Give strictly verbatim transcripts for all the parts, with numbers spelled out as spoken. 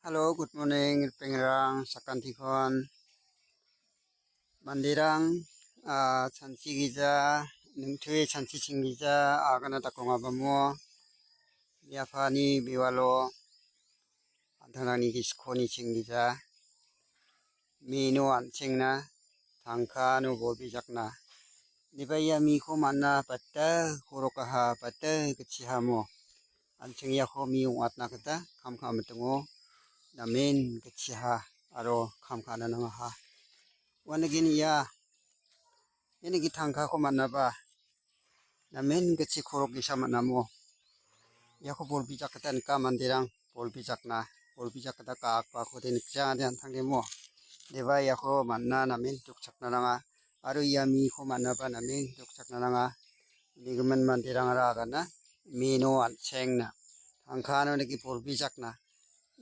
Hello, good morning, ripengrang, sakantikon. Manderang, ah, chanchi gija, ningtue chanchi chinggija, agana dakongabamo. Biapani biwalo, antanani giskoni chinggija. Mino an·chengna, tangkano bolbijakna. Niba ia miko man·na bata korokaha, bata gitchihamo. An·cheng iako mi ong·atna gita kam ka·mitingo namen gitchiha aro kam ka·na nangaha. Uanigin ia, ianigi tangkako man·naba namen gitchi korok ge·sa man·amo. Iako bolbijak gita nika manderang, bolbijakna, bolbijak gita ka·akbako de nikja de an·tangdemo. Deba iako man·na namen dokchakna nanga, aro ia miko man·naba namen dokchakna nanga. Unigimin manderangara agana mino an·chengna, tangkano nike bolbijakna.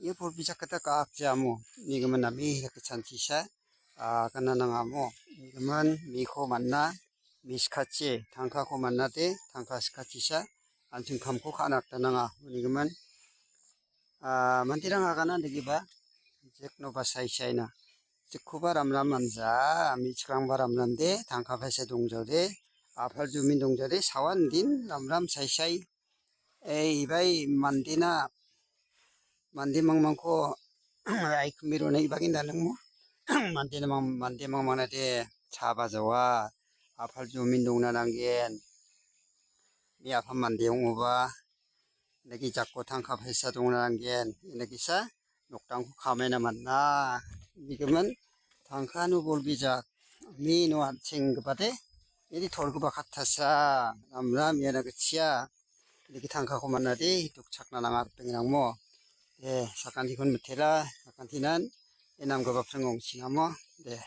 Ia bolbijak gita ka·akja amo, unigimin name dake chanchisa, ah, agana nangamo. Unigimin miko man·na, mi sikachi, tangkako man·nade, tangka sikachisa, an·ching kamko ka·na gita nanga. Unigimin, ah, manderang agana degeba, jeknoba saisaina. Jikkoba ramram manja, me·chikrangba ramramde, tangka paisa dongjode, apal jomin dongjode, sawan din ramram saisai. Ei, ibai mandena, mande mangmangko raikumi rona ibagen dalingmo. Mandena mang-, mande mangmangna de chaba jawa, apal jomin dongna nanggen. Biapam mande ong·oba, indake jako tangka paisa dongna nanggen. Indakesa nokdangko kamaina man·a. Unigimin tangkano bolbijak, mino an·chenggipade, idi tolgipa kattasa, ramram iana gitchia. Indake tangkako man·ade, dokchakna nanga ripengrangmo. De, sakantikon mitela, sakantinan, e namgipa pring ong·chingamo. De.